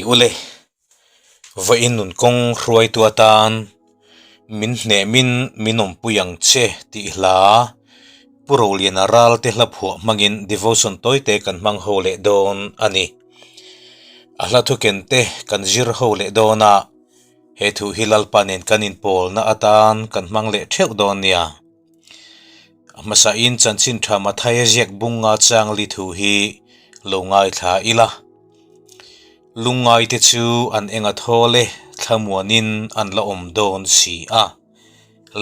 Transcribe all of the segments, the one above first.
Ule, vawiin nun kawng hruaitu atan min hnemin min awmpui ang che tih hla Pu Roliana Ralte hla phuah hmangin devotion tawite kan hmang ho leh dawn a ni. A hla thuken te kan zir ho leh dawn a, he thu hi Lalpa nen kan inpawlna atan kan hmang leh theuh dawn nia. A hmasain chanchin tha Mathaia ziak bunga changli thu hi lo ngaithla ila. Lungngaite chu an enga thawl e, thlamuanin an la awm dawn si a.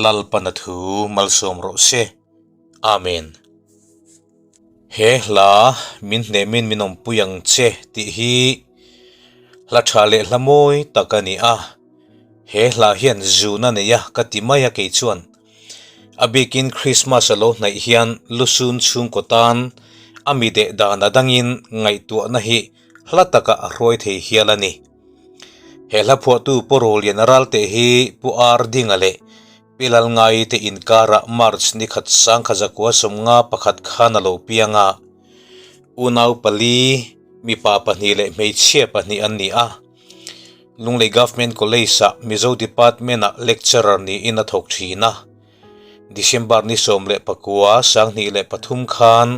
Lalpana thu malsawm rawh se. Amen. He hla min hnemin min awmpui ang che tih hi hla tha leh hla mawi tak a ni a. He hla hian zun a nei a ka ti mai a kei chuan. A bikin Christmas a lo hnaih hian lusun chhungkaw tan a mi deh dan a dangin ngaihtuahna hi hla takah a hruai thei hial a ni. He hla phuahtu Pu Roliana Ralte hi Pu Ar Dinga leh Pi Lalngai te inkarah March ni khat sangkha zakua 51 khan a lo piang a. Unau pali, mipa pahnih leh hmeichhia pahnih an ni a. Lunglei Government College-ah Mizo Department-ah lecturer niin a thawk thin a. December ni 19, 2003 khan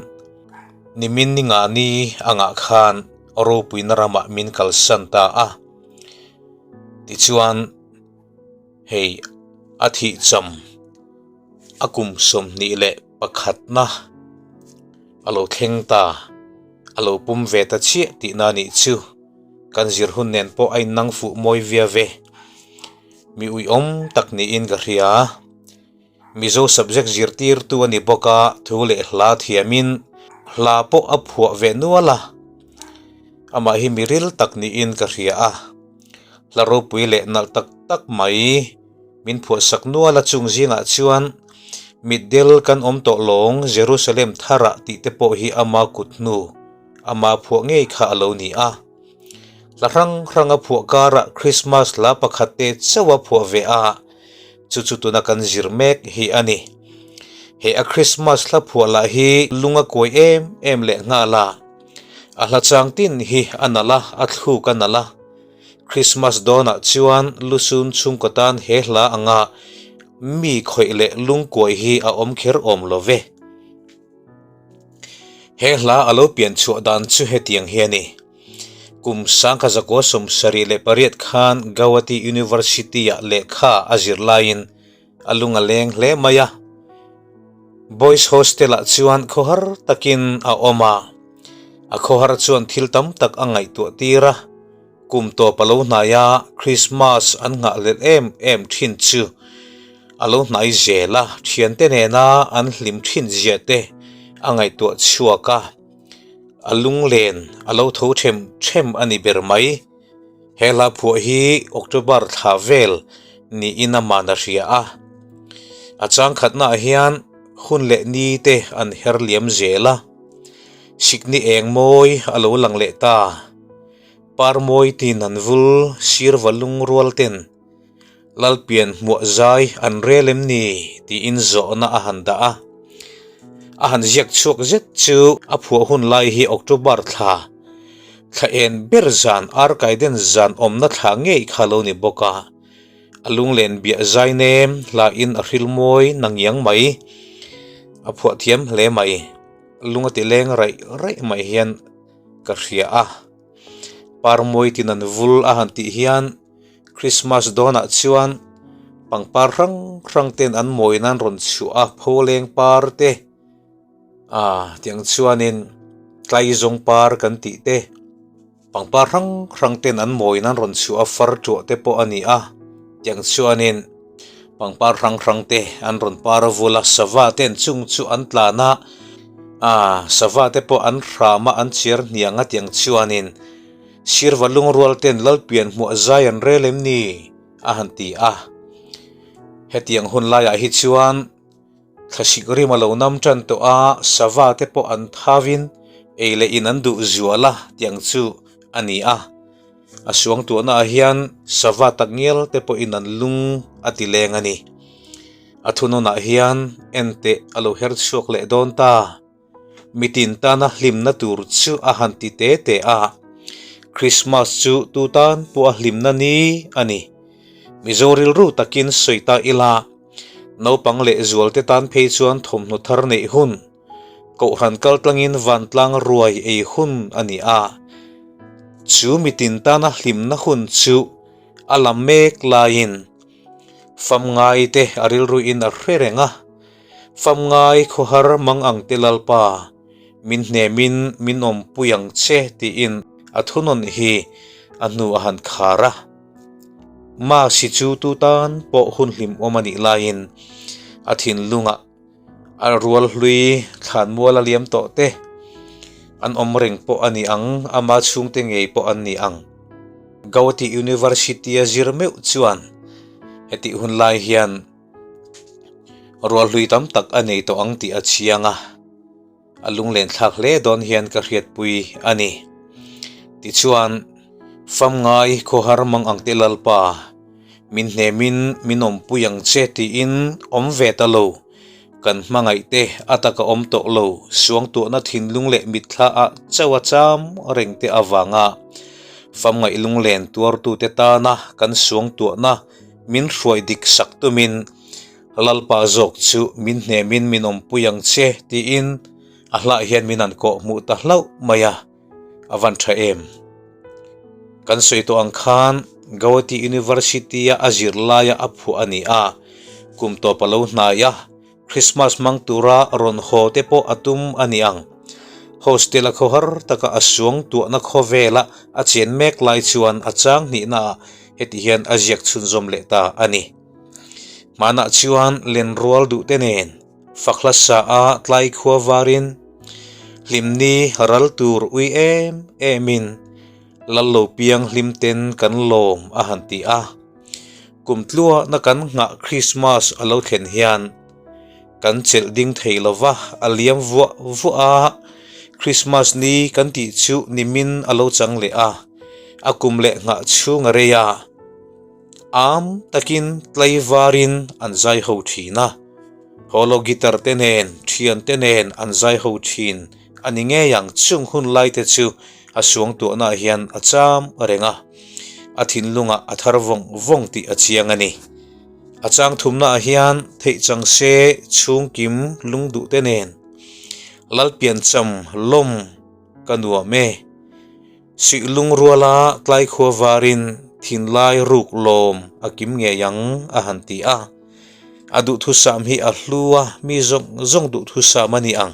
nimin ni nga ni angah khan ropuina ramah min kalsan ta a. Tichuan, hei a thih cham a kum 21na a lo thleng ta, a lo pum ve ta chiah tihna nih chu. Kan zir hun nen pawh a innang fuh mawi via ve. Mi uiawm tak niin ka hria. Mizo subject zirtirtu a ni bawk a, thu leh hla thiamin hla pawh a phuah ve nual a. Amah hi mi ril tak niin ka hria a. Hla ropui leh nalh tak tak mai min phuahsak nual a chung zingah chuan Mitdel kan awm tawh lawng Jerusalem tharah tih te pawh hi ama kut hnu Ama phuah ngei kha a lo ni a. Hla hrang hrang a phuah karah Christmas hla pakhat te chauh a phuah ve a, chu chu tuna kan zir mek hi a ni. He a Christmas hla phuah lah hi lung a kuai em em leh nghal a. A hla chang tin hi a nalh a, a thluk a nalh a. Christmas dawnah chuan lusun chhungkaw tan he hla anga mi khawih leh lungkuai hi a awm kher awm lo ve. He hla a lo pian chhuah dan chu hetiang hi a ni. Kum 1978 khan Gauhati University-ah lehkha a zir laiin a lung a leng hle mai a. Boys Hostel-ah chuan khawhar takin a awm a. A khawhar chuan thil tam tak a ngaihtuah tir a. Kum tawp a lo hnai a, Christmas an nghahhlelh em em thin chu a lo hnai zel a, thiante nena an hlim thin zia te a ngaihtuah chhuak a, a lunglen a lo tho them them a ni ber mai. He hla phuah hi October thla vel niin a man a hria a, a changkhatnaah hian hun leh ni te an her liam zel a, sikni eng mawi a lo lang leh ta. Parmawi tin an vul sirva lungrual ten Lalpian hmuah zai an rel em ni tiin zawhna a han dah a. A han ziak chhuak zet chu a phuah hun lai hi October thla, thla en ber zan Arkaiden zan awmna thla ngei kha lo ni bawk a. A lunglen biah zai nem hlain a hril mawi na ngiang mai. A phuah thiam hle mai. Lung a ti leng raih raih mai hian ka hria a. Parmawi tin an vul a han tih hian Christmas dawnah chuan pangpar hrang hrang ten an mawi nan rawn chhuah a, pholeng par te ah tiang chuanin tlaizawng par kan tih te pangpar hrang hrang ten an mawi nan rawn chhuah a, far tuah te pawh a ni a, tiang chuanin pangpar hrang hrang te an rawn par a vul a, sava ten chung chu an tlan a. A, sava te pawh an hram a, an chiar hniang a tiang chuanin sirva lungrual ten Lalpian hmuah zai an rel em ni? a han ti a. Hetiang hun laiah hi chuan thlasik rim a lo nam tan tawh a, sava te pawh an thavin ei leh in an duh zual a tiang chu a ni a. A suangtuahnaah hian sava takngial te pawhin an lung a ti leng a ni. A thununah hian enteh a lo her chhuak leh dawn ta. Mitin tana hlimna tur chu a han ti te te a. Krismas chu tu tan pawh a hlimna ni a ni. Mizo rilru takin sawi ta ila, naupang leh zualte tan phei chuan thawmhnaw thar neih hun, Kohhran kal tlangin vantlang ruai ei hun a ni a, chu mitin tana hlimna hun chu a la mek laiin famngaite a rilruin a hre reng a, famngai khawhar mang ang te Lalpa min hnemin min awmpui ang che tiin a thunawn hi a hnu a han khar a. Masi chu tu tan pawh hun hlimawm a nih laiin a thinlungah A rual hlui thlanmual a liam tawh te an awm reng pawh a ni ang, ama chhungte ngei pawh an ni ang. Gauhati University a zir meuh chuan hetih hun lai hian rual hlui tam tak a nei tawh ang tih a chiang a. A lunglen thlak hle dawn hian ka hriatpui a ni. Tichuan, Famngai khawhar mang ang te Lalpa, min hnemin min awmpui ang che tiin awm ve ta lo. Kan hmangaih te a taka awm tawh lo, suangtuahna thinlung leh mitthla ah chauh a cham reng te avanga famngaih lunglen tuartute tana kan suangtuahna min hruai dik sak tumin Lalpa zawk chu min hnemin min awmpui ang che tiin a hlah hian min an kawh hmuh ta hlauh mai a, a van tha em. Kan sawi tawh ang khan Gauhati University-a a zirlaia a phuah a ni a, kum tawp a lo hnai a, Christmas hmang tura rawn haw te pawh a tum a ni ang. Hostel-a khawhar taka a suangtuahna khawvela a chen mek lai chuan a chang hnihnaah heti hian a ziak chhunzawm leh ta a ni. Hmanah chuan lenrual duhte nen fak hla sa a tlai khua varin hlimni ral tur ui em emin lal lo piang hlim ten kan lawm a han ti a. Kum tluahna kan nghah Krismas a lo thlen hian kan chelh ding thei lova a liam vuah vuah a, Krismas ni kan tih chu nimin a lo chang leh a, a kum leh nghah chhung a rei a. Am takin tlaivarin an zai ho thin a, holo guitar te nen, thian te nen an zai ho thin a ni ngei ang. Chung hun lai te chu a suangtuahna ah hian a cham reng a, a thinlungah a thar vawng vawng tih a chiang a ni. A chang thumna ah hian theih chang se chhungkim lungduh te nen Lalpiancham lawm ka nuam e. Sih lungruala tlai khua varin thinlai ruk lawm a kim ngei ang a han ti a. A duhthusam hi a hlu a, mi zawng zawng duhthusam a ni ang.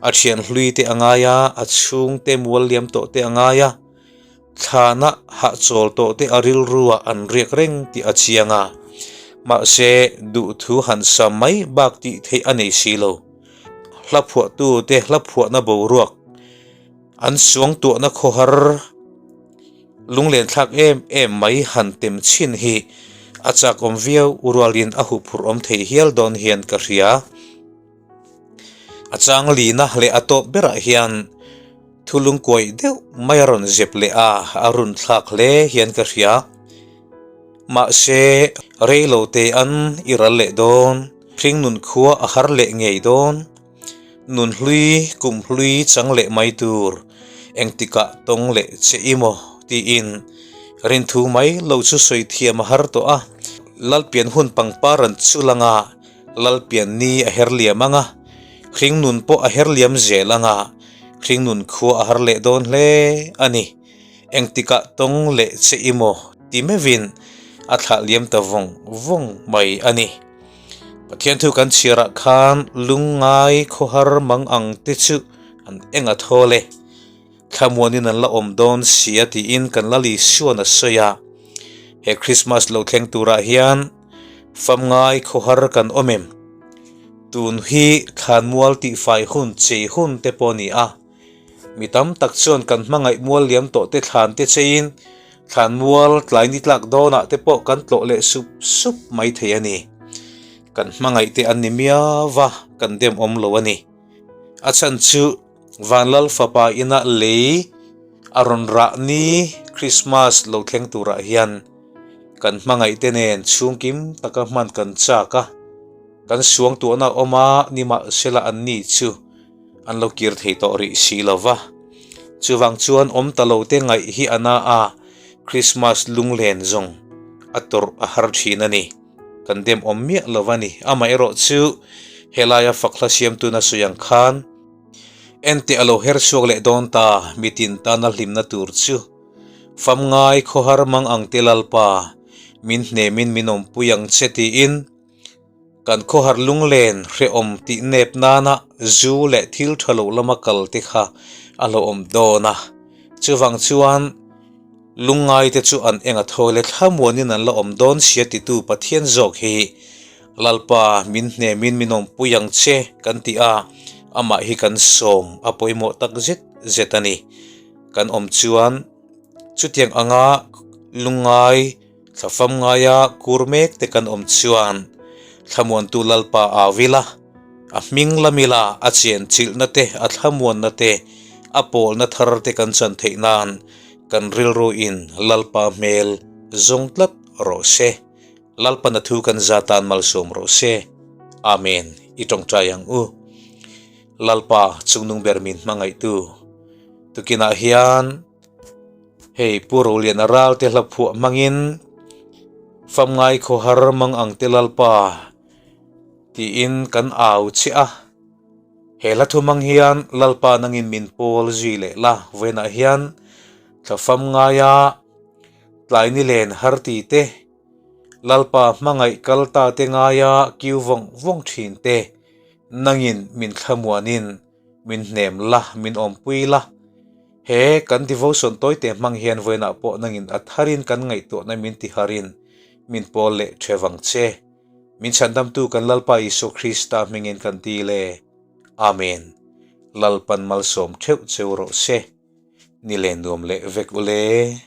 A thian hlui te a ngai a, a chhungte mual liam tawh te a ngai a, thlana hahchawl tawh te a rilruah an riak reng tih a chiang a. Mahse, duhthu han sa mai bak tih theih a nei si lo. Hla phuahtu te hla phuahna boruak. An suangtuahna khawhar lunglen thlak em em mai han tem chhin hi a chakawm viau rualin a huphurh awm thei hial dawn hian ka hria. A chang lina leh a tawp berah hian thu lungkuai deuh mai a rawn zep leh a, a run thlak hle hian ka hria. Mahse, rei lo te an i ral leh dawn, hringnun khua a har leh ngei dawn. Nun hlui, kum hlui chang leh mai tur engtikah tawng leh che i maw? tiin rinthu mai lo chu sawi thiam a har tawh a. Lalpian hun pangpar an chul ang a, Lalpian ni a her liam ang a, hringnun pawh a her liam zel ang a, hringnun khua a har leh dawn hle a ni. Engtikah tawng leh che i maw? ti meuhin a thlah liam ta vawng vawng mai a ni. Pathian thu kan chhiarah khan lungngai khawhar mang ang te chu an eng a thawl e. Thlamuanin an la awm dawn sia tiin kan Lal Isuan a sawi a. He Christmas lo thleng turah hian famngai khawhar kan awm em? Tun hi thlanmual tihfai hun chei hun te pawh a ni a. Mi tam tak chuan kan hmangaih mual liam tawh te thlan te cheiin thlan mual tlai ni tlak dawnah te pawh kan tlawh leh sup sup mai thei a ni. Kan hmangaih te an ni miau va, kan dem awm lo a ni. A chhan chu Vanlal fapa ina lei a rawn rah ni Krismas lo thleng turah hian kan hmangaih te nen chhungkim taka hman kan chak a, kan suangtuahna awm a nimahsela an ni chu. An lo kir thei tawh rih si lo va. Chuvang chuan awm ta lo te ngaih hi a na a, Krismas lunglen zawng a tawrh a har thin a ni. Kan dem awm miah lo a ni. Amaherawh chu helaia fakhla siamtuna sawi ang khan enteh a lo her chhuak leh dawn ta, mitin tana hlimna tur chu famngai khawhar mang ang te Lalpa, min hnemin min awmpui ang che tiin, Kan khawhar lunglen hrehawm tih nep nana zu leh thil tha lo lama kal te kha a lo awm dawn a. Chuvang chuan lungngai te chu an eng a thawi leh thlamuanin an la awm dawn sia titu Pathian zawk hi Lalpa min hnemin min awmpui ang che kan ti a, amah hi kan sawm a pawimawh tak zet zet a ni. Kan awm chuan chutiang anga lungngai Thlafam ngaia kur mek te kan awm chuan Thlamuantu Lalpa au ila, a hming lam ila a chen chilhna te, a thlamuanna te, a pawlna thar te kan chan theih nan kan rilru in Lalpa hmel zawng tlat rawh se. Lalpana thu kan za tan malsawm rawh se. Amen. I tawngtai ang u. Lalpa chungnung ber min hmangaihtu tukinah hian Hei Pu Roliana ral te hla phuah hmangin Famngai khawhar mang ang te Lalpa tiin kan au che a. He hla thu hmang hian Lalpa nangin min pawl zui leh la vawiinah hian thla famngaia tlai ni len har ti te, Lalpa hmangaih kal ta te ngaia kiu vawng vawng thin te nangin min thlamuanin Min hnem la, min awmpui la. He kan devotion tawite hmang hian vawiinah pawh nangin a tharin kan ngaihtuahna min tiharin min pawl leh the vang che. Min chhandamtu kan Lalpa Isua Krista hmingin kan dil e. Amen. Lalpan malsawm theuh cheu rawh se. Ni leh nuam leh vek ule.